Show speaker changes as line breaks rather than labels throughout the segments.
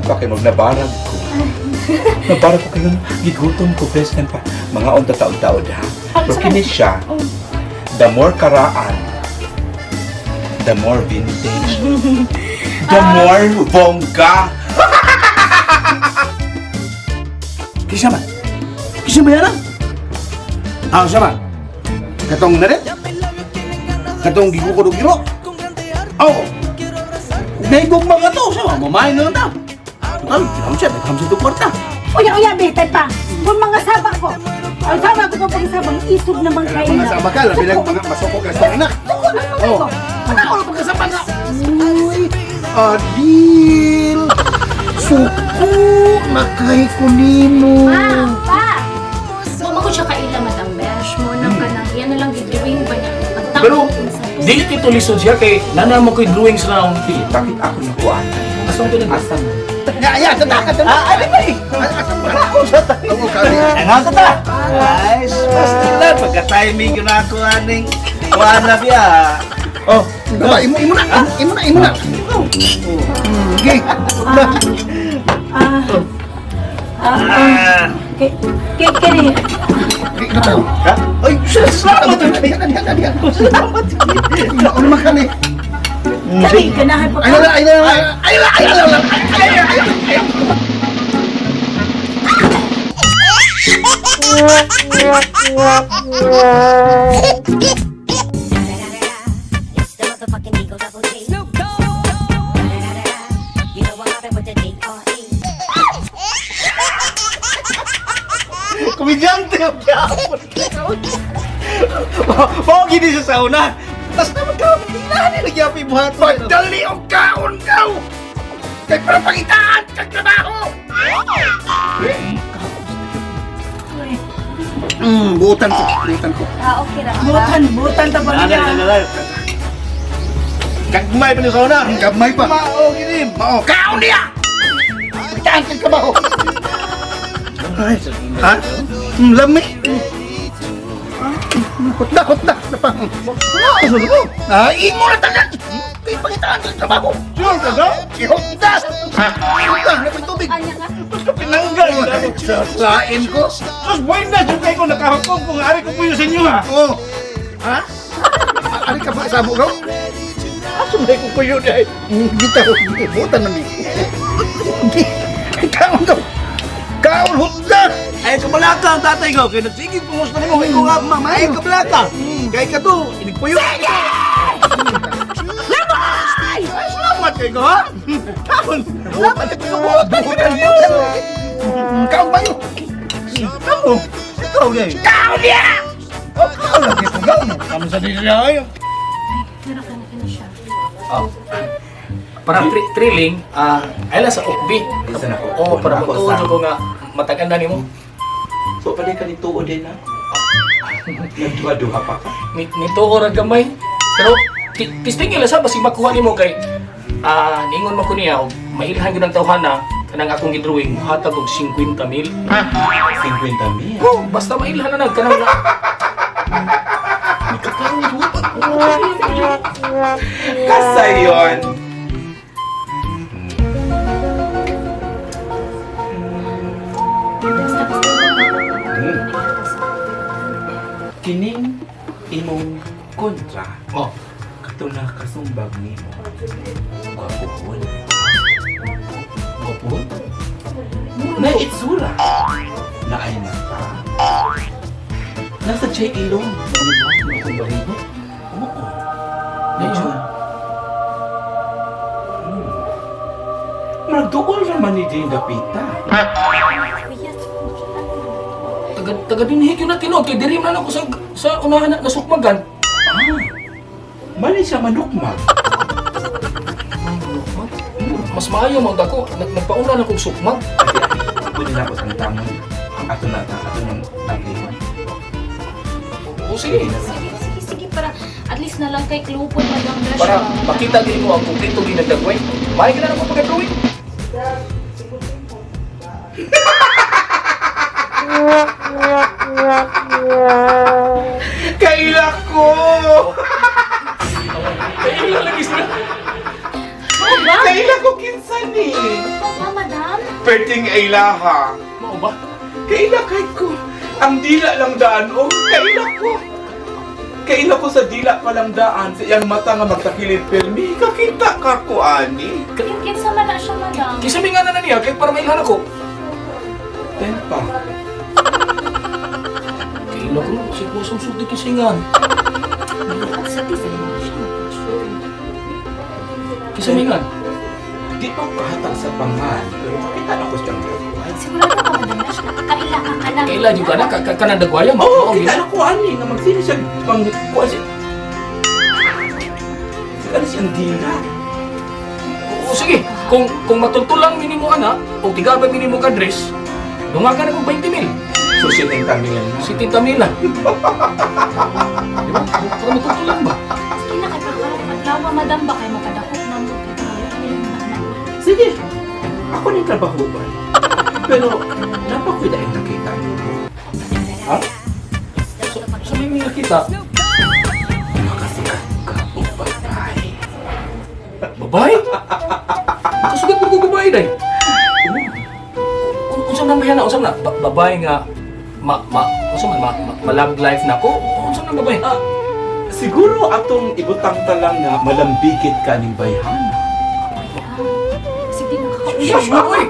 time pa kay magnabarag ko. Nabarag ko kayo, gigutom ko best time pa. Mga unta taod-taod ha. Pero kini siya, the more karaan, the more vintage, the more bongga.
Kisa man? Kisa ba yan? Ah, siya man? Katong narit? Katong gigukod og giro? Oh! Naigog mga to, siya man. Mamahay na lang ta. Total, tinam siya, nagham siya itong kwarta.
Uya, uya, betay pa. Kung mga saba ko. Ang saba ko kung pagsabang isog naman kayo.
Mga saba ka, labi lang mga masoko ka sa anak.
Tuko na mga
Oh,
ko.
ano ko lang pagkasama nga? Uy, Adil! Suko na kay kunimo.
Ma, pa! Mama ko siya kaila, Madam Besh. Mo nang kanang, yan na lang gidrawing ba niya? Ang tao
Pero, dili kito lisod siya kay nana mo ko'y drawings na akong
Sige, bakit ako nakuha?
Asa ko na
Asa mo?
Ya, ya, tata, tata. Ah, ano ba eh? Asa mo? Oo, kami.
Ang ka ta! Guys, basta lang, pagka-timing yun ako aning kuhaan na biya.
Oh, diba, imo, imo na, imo na, imo na. Okay.
Ah, ah, ah. Kay, kay, kay,
Okay, na tayo. Ha? Ay, salamat. Diha ka, diha ka, diha. Salamat. Mauna man kami.
kay, ganahan pa
Ay, na, ay, na, ay, na, ay, na, ay, na, ay, na, ay, na, ay, na.
It's the motherfucking Eagle Double G. Snoop Dogg. You know I'm mobbing with the D.R.E.
Komedyante ang gyapon. Mao gini siya sa una. Tas naman ka, hindi na nila gyapon buhaton.
Pagdali og kaon kaw! Kay para pangitaan kag trabaho! Buutan ko, buutan ko.
Ah, okay ra ba?
Butan, butan ta ba niya?
Gagmay pa niya sa una.
Gamay pa.
Mao gini.
Mao, kaon niya! Pangitaan kag trabaho! Ha? Lami. Hot na, hot na. Napang. Ah, imo na tanan. Kay pangitaan kag trabaho.
Sure ka ga?
Ihot na. Hot na, napay tubig.
Anya ka?
Pinanggal.
Sain ko.
Sus, buhay na jud kayo ko nakahukong kung ari ko puyo sa inyo ha.
Oh. Ha? Ari ka ba sa mo gaw?
Asa may ko puyo dai.
Bitaw, butan na mi. Kaon daw. Kaon hutda.
Ay kabalaka ang tatay ko kay nagsigig pumusta nimo kay ko nga mama ay kabalaka. Kay ka to, inigpuyo. Sige! Ay, salamat kay ko ha. Kaon. Salamat kay ko buotan.
Butan, butan. Kaon ba yun?
Kamu. Ikaw gay.
Kaon niya!
Oh, kaon lagi ko gaw. Kamu sa dili ay.
Meron ka na kini siya.
Para thrilling, ah, ay lang sa okbi.
Isa na ko.
Oo, para
Ako
matuod
sa-
ko nga mataganda nimo.
So, pala ka nituo din ha? Nagduha-duha pa ka.
Ni nituo ra gamay. Pero tistingin lang sa basig makuha nimo kay ah ningon man ko niya og mailhan gyud ang tawhana kanang akong gidrawing hatag og 50 mil.
50 mil.
Oh, basta mailhan na nag kanang na.
Kasayon!
Basta, basta.
Kining imong kontra.
Oh,
Kato na kasumbag nimo. Gwapohon.
gwapo.
Na itsura. Na ay mata. Nasa J. Ilong.
Akong balibo.
Oo.
Medyo.
Magduol raman ni Jane Dapita.
Kuya,
Taga taga dinhi gyud na tinuod kay diri man ako sa unahan na nasukmagan.
Ah, mali siya manukmag.
Mas maayo man dako nagpauna na kog sukmag.
Pwede na ako sa tangon. Ato na, ato nang taglihon.
Oo, sige.
Sige, sige, sige, para at least na lang kay Klupon, Madam Besh.
Para makita gid mo ang kumpleto gid nagdagway. Maayo gid na ako pagka-drawing.
Kaila ko!
Kaila lagi sila.
ba?
Kaila ko kinsa ni.
Mao ba, madam?
Perting ilaha.
Mao ba?
Kaila kay ko. Ang dila lang daan, oh. Kaila ko. Kaila ko sa dila pa lang daan sa iyang mata nga magtakilid pirmi. Kakita ka ko, ani.
Kinsa man na siya, madam?
Kinsa may nga na niya kay para mailhan ako.
Tempa.
Kaila ko si kusong sulti kisingan.
At sa ti sa siya.
Kinsa may nga?
Di pa ko kahatag sa pangan, pero kakita na ko siyang dagway.
Sigurado ka, madam Besh, nakakaila ka ka lang.
Kaila jud ka na ka kanang dagwaya
Oo,
mao.
oh, kita na ko, ani. Nga magsili siya, pang, kuha siya. Ano siyang dila?
O sige, kung matultulang minimo ana o tigabay minimo ka dress, dungagan ako 20 mil.
So, siya yung kami yan.
Si Tita Mila. Di ba? Para matultulang ba?
Sige na, kay para adlaw, madam, ba kay mapadakop na mo. Kay para ilang na.
Sige, ako na yung trabaho ba? Pero, napakoy dahil nakita niyo. Ha?
Sa may mga kita,
Makasikat ka o babae.
babae? Makasugat mo ko babae day. Unsa man ba yan? Unsa man na? Babae nga ma ma unsa man ma, ma, ma-love life na ko? Unsa man babae?
Ah, siguro atong ibutang talang na malambigit ka ning bayhana.
Sige, nakakauyab.
Shush, oy.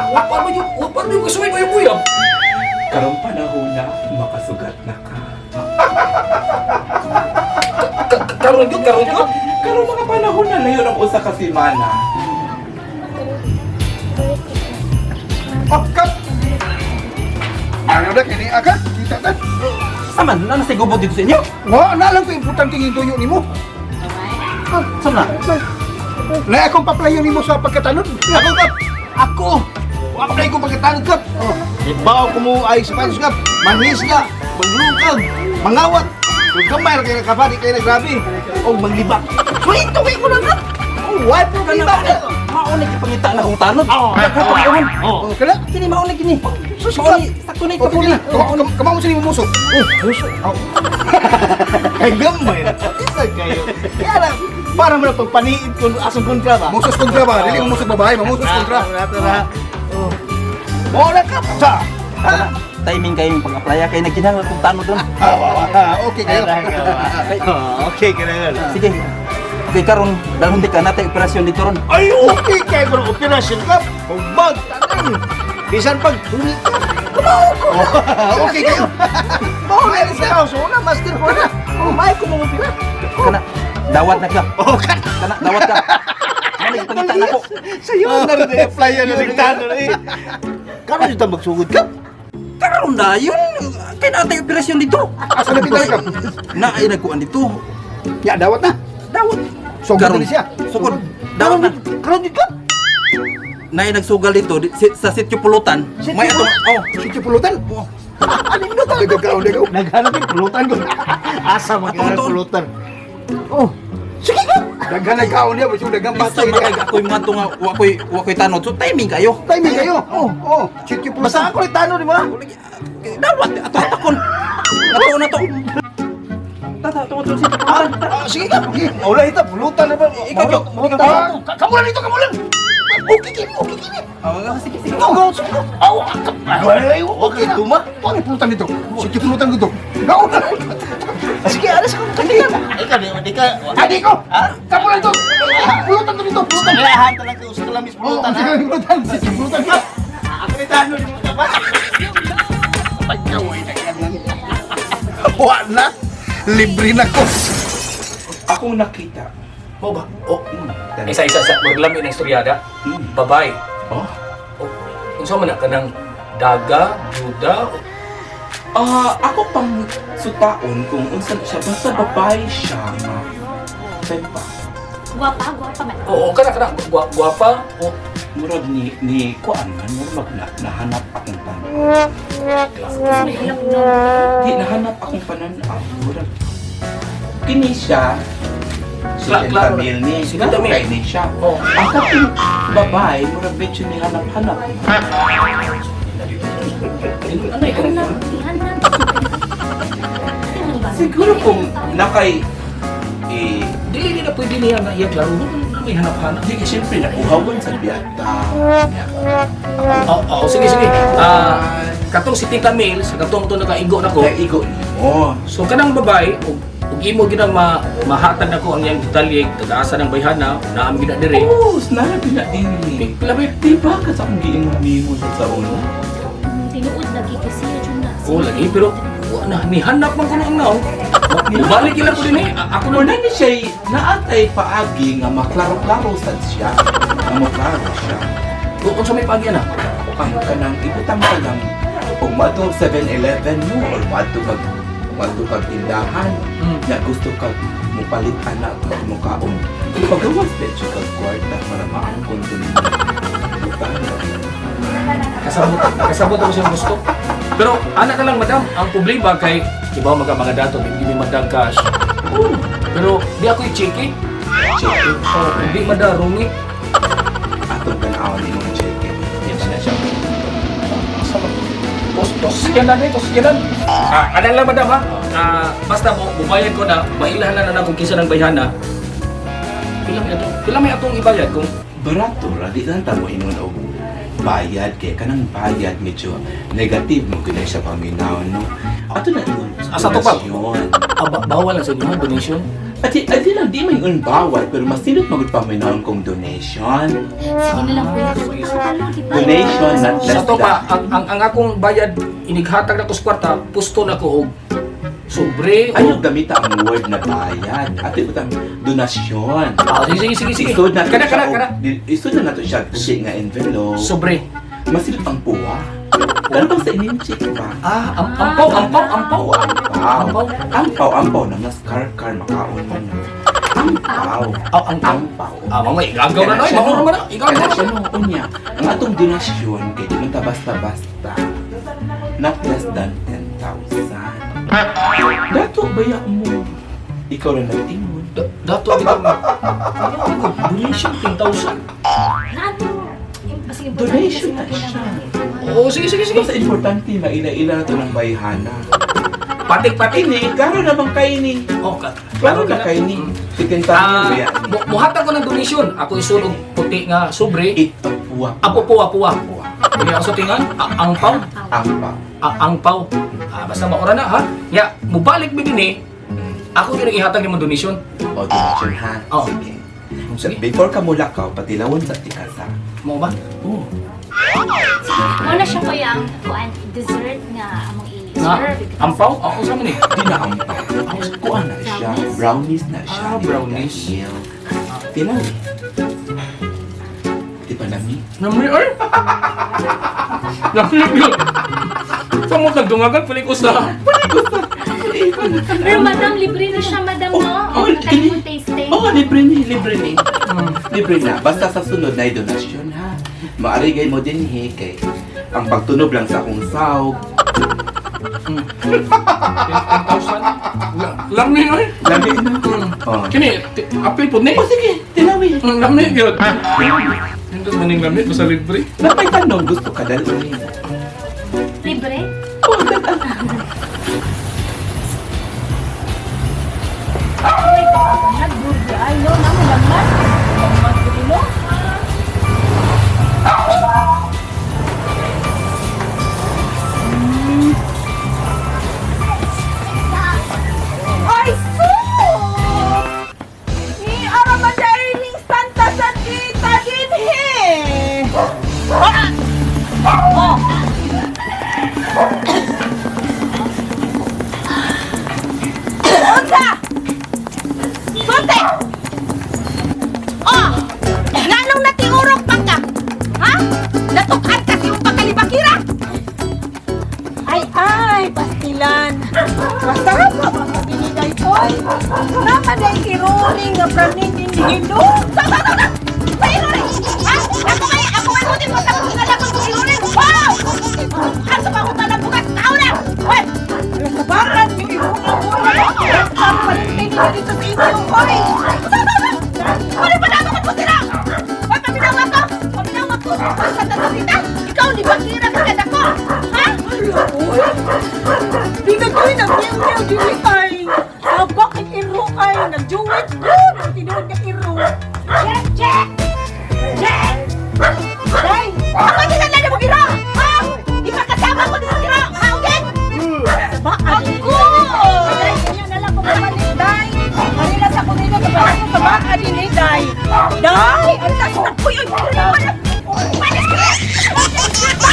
Wa pa man yung wa pa man yung kasuway ko yung uyab.
Karong panahon na, makasugat na ka.
Karon gyud, karon gyud.
Karong mga panahon na layo ng usa ka semana.
Oh, kap! Ano na kini aga? Kita ta.
Saman, na nasa gubot dito sa inyo?
Wa na lang ko importante yung tuyo nimo.
Saan na?
Na akong paplayo nimo sa pagkatanod. Ako kap. Ako. Wa pa ko pagkatanod kap. Oh. Ibaw ko mo ay sapatos kap. Manhis na, manglukag, mangawat. Kung gamay ra kay nakabali kay na grabe. Og manglibak. Swinto kay ko na kap. Oh, why problema?
Mauna kipangita na kong tanod.
Oo.
Nagkataon.
Oh, kana
Kini mauna kini.
Sus,
Mauna, sakto na
Okay
ikapuli.
na. Kamao sa nimo musok. Oh, musok.
Kay gamay. Isa kayo. Kaya lang, para mo na pagpaniid ko asong kontra ba?
Musos kontra ba? Dili mo musok babae, mamusos kontra.
Tara,
Oh. Mo na kap. Sa.
Timing kayo yung pag-applya kay nagkinahanglan kong tanod ron.
Ah, okay kayo.
Okay ka na. Sige. Okay karon, dalhon di ka natay operasyon dito ron.
Ay, okay kayo kung operasyon ka. Huwag, tatay. Bisan pag huli ka. Kumao ko. Okay kayo. Mao na sa house. Una, master ko na. Oh, may ko mo pila.
Kana dawat na ka.
Oh, kan.
Kana dawat ka. Ano pangita na ko?
Sa'yo na rin apply na rin tano eh.
Karon jud ta magsugod ka. Karon na yun. Kay natay operasyon dito.
Asa na pinay ka?
Na ay nagkuan dito.
Ya, dawat na.
Dawat.
Sugod
Karon.
na siya.
Sugod. Dawat na.
Karon jud ka.
Naay nagsugal dito sa sitio Pulutan. May atong oh,
Sitio Pulutan. Oh. Aning na tayo karon dito.
Naghanap yung pulutan ko. Asa maghanap
Atong-
pulutan?
Oh. Sige ka. Daghan na kaon niya, bisag daghang
Basta
bata
makag ako'y mga nga wa ko'y tanod. So timing kayo.
Timing kayo. Oh, oh. Sitio Pulutan.
Basta ako rin tanong, di ba?
Dawat ato atakon. Ato na to. Tata, ato ato sitio Pulutan.
Ah, sige ka. Sige.
Wala ito, pulutan na ba?
Ikaw, Jo.
Ah, kamu lang dito, kamu lang. Okay kini, okay kini.
Ah, sige sige.
Go, go, sige, go. Aw,
Wala, huwag
okay
kang
na.
tuma.
Paano pulutan dito? Sige, pulutan dito. Go na.
Sige, alas ko. Kanina. Ikaw, di ka.
Adi ko. Kamu lang dito. Pulutan to dito, pulutan.
Kailangan talaga sa kalamis
Oh,
pulutan.
sige, pulutan. Sige, pulutan ka.
Ako rin tanong, di mo ba?
Wa na. Libre na ko.
Akong nakita.
Mao ba? Oh,
Dali.
isa isa isa maglami ng istoryada. Babae.
Oh.
O, unsa man na kanang daga, juda,
Ah, ako pang sutaon kung unsa na siya basta babae siya nga. Tempa.
Gwapa, gwapa man.
Oo, kana kana gwapa. O
Murag ni kuan man murag na, nahanap akong panan.
Kasi may halap na.
Di nahanap akong pananaw. Murag kini siya. Si
Klaro na.
Mil ni
Si Tita Mil.
kay ni siya.
Oh.
Ang katong babae murag medyo nihanap-hanap.
Ano ikaw?
Hanap, ihanap.
Siguro kung nakay eh
Dili na pwede niya nga iya klaro. may hanap-hanap.
Hindi, siyempre, nauhawan sa biyata.
Oo, oh, sige, sige. Katong si Tita Mel, sa katong to nakaigo nako.
Naigo nimo.
So kanang babae ug ug imo ginang mahatag nako ang iyang detalye taga-asa ng bayhana, naam gina dire.
Oo, oh, na din.
Pila ba?
Di ba ka sa akong giingon nimo sa una?
Tinuod lagi kasi yun na.
Oh, lagi pero wa na nihanap man kuno ang naong. Balik ila ko din eh. Ako na
Wala ni siya naatay paagi nga maklaro-klaro sad siya. Nga maklaro siya.
Kung unsa may paagi na.
Ang kanang ibutang ka lang og moadto 7-Eleven mo or moadto kag tindahan na gusto kag mopalit anak kag mokaon. Pagawas na siya kag kwarta para maangkon to nimo. Butang ka.
Kasabot, kasabot ako siyang gusto. Pero anak na lang madam, ang problema kay iba mga mga dato di mi madam cash. Oh, pero di ako i-check eh.
Check.
Oh, di madarungi.
Atong tan-awon imong check.
Yan siya siya. Tos tos yan eh, tos yan. Ano lang madam ha? Basta mo bubayad ko na, mailhan na na kung kinsa ng bayhana. Pila may atong ibayad kung
Barato ra di lang ta mo ingon og bayad kay kanang bayad medyo negative mo gyud na siya paminaw no. Ato na ingon.
Asa to pa?
Donasyon.
Bawal lang sa inyo ha, donation.
Ati ati lang di man ingon bawal pero mas sinot magud paminaw kung donation.
Sige na lang kuya. Ang di ba?
Donation not less
Sa to pa,
than.
ang akong bayad inighatag na ko sa kwarta, pusto na ko og sobre o
Ayaw gamita ang word na bayad. Ato ibutang donasyon.
Sige, sige, sige, sige.
Isod na to
Kana,
siya
kana,
og-
kana.
Isod na nato siya puti nga envelope.
Sobre.
Masilot ang puwa. Pero bang sa ininchik ba?
Ampaw, ampaw, ampaw.
Ampaw.
Ampaw.
Ampaw, ampaw na mas kar-kar makaon man. Ampaw.
Ah, ampaw.
Ampaw.
Mga igagaw na na, mauro man na, igagaw
Kana
na.
siya no, unya. Ang atong donasyon kay di man ta basta-basta. Not less than 10,000. Dato baya mo. Ikaw ra nag-ingon.
Dato bitaw mo. Donation 10,000.
Ano? Basta importante
Donation
kasi
na siya.
Oo, sige, sige, sige.
Basta importante maila-ila na to ng bayhana.
Patik, patik.
Kini, klaro na bang kay ni?
Oh, ka.
Klaro na kay ni. 10,000 baya ni.
Muhatag ko ng donation. Ako isulog puti nga sobre.
It puwa.
Apo puwa puwa.
Puwa.
Hindi ako sa tingan, angpaw.
Ampaw.
Angpaw. Basta maura na ha. Ya, mubalik mi din eh. Ako din ang ihatag nimo donation.
O, donation ha.
Oo.
Sige. So,
Sige.
before ka mulakaw, patilawon sa tikasa.
Mo ba?
Oo.
Muna siya kuya ang kuan dessert nga among
Nga,
i-serve.
ampaw? Ako sa man eh.
Di na ampaw. Kuan na siya. Brownies na siya.
Brownies.
Tilaw. Di ba lami?
Nami ay. Nami yun. Sa mo nagdungagan pali ko sa.
Pero madam, libre na siya madam no?
Oh,
Oh,
kini-
mo tasting.
Oo, libre ni, libre ni. Libre na. Basta sa sunod na donasyon ha. Maarigay mo din he kay ang pagtunob lang sa akong sawg.
10,000. Lami ay.
Lami na. Oh.
Kini, apil po ni.
Oh, sige, tilawi.
Lami yun. Hindi maning lami basta libre.
Napay tanong, gusto ka dalhin.
Libre?
Nagburgi ay no, namo laman. Laman gud no.
Ay, sus! Ni ara ba ning Santa sa tita dinhi? Oh. Unsa? Sulti! Oh! Nganong natiurok man ka? Ha? Natukan kasi yung pagkalibakira?
Ay ay, pastilan. Masarap pa ba binigay ko? Naman ay iruling nga praning hindi no.
Sa sa sa sa! Sa iruling! Ha? Ako kay buti mo tapos nga ko sa iruling! Wow! Ato pa akong tanang bukas! Tao na! Hoy!
Sabaran yung iruling ko. Ang palintay nila dito sa inyo, oy.
Sa sa sa! Ano pa naman mo sila? Hoy, paminawa ko! Paminawa ko! Sa tita! Ikaw, di ba kira ka ako? Ha?
Di na ko'y nagmiw-miw dili ay. Sabak ang iro ay. Nagjuwit ko. Nang tinuod nga iro.
Che! Che! Day! Ako ginanlan mo gira! Ha? Ipakasama ko dito gira! Ha, okay?
Ako! Day, kanya na lang kung mabalik, Day. Kanila sa kunila, kapag ko sa baka din eh, Day. Day! Ang tas na ko yun! Malis ka!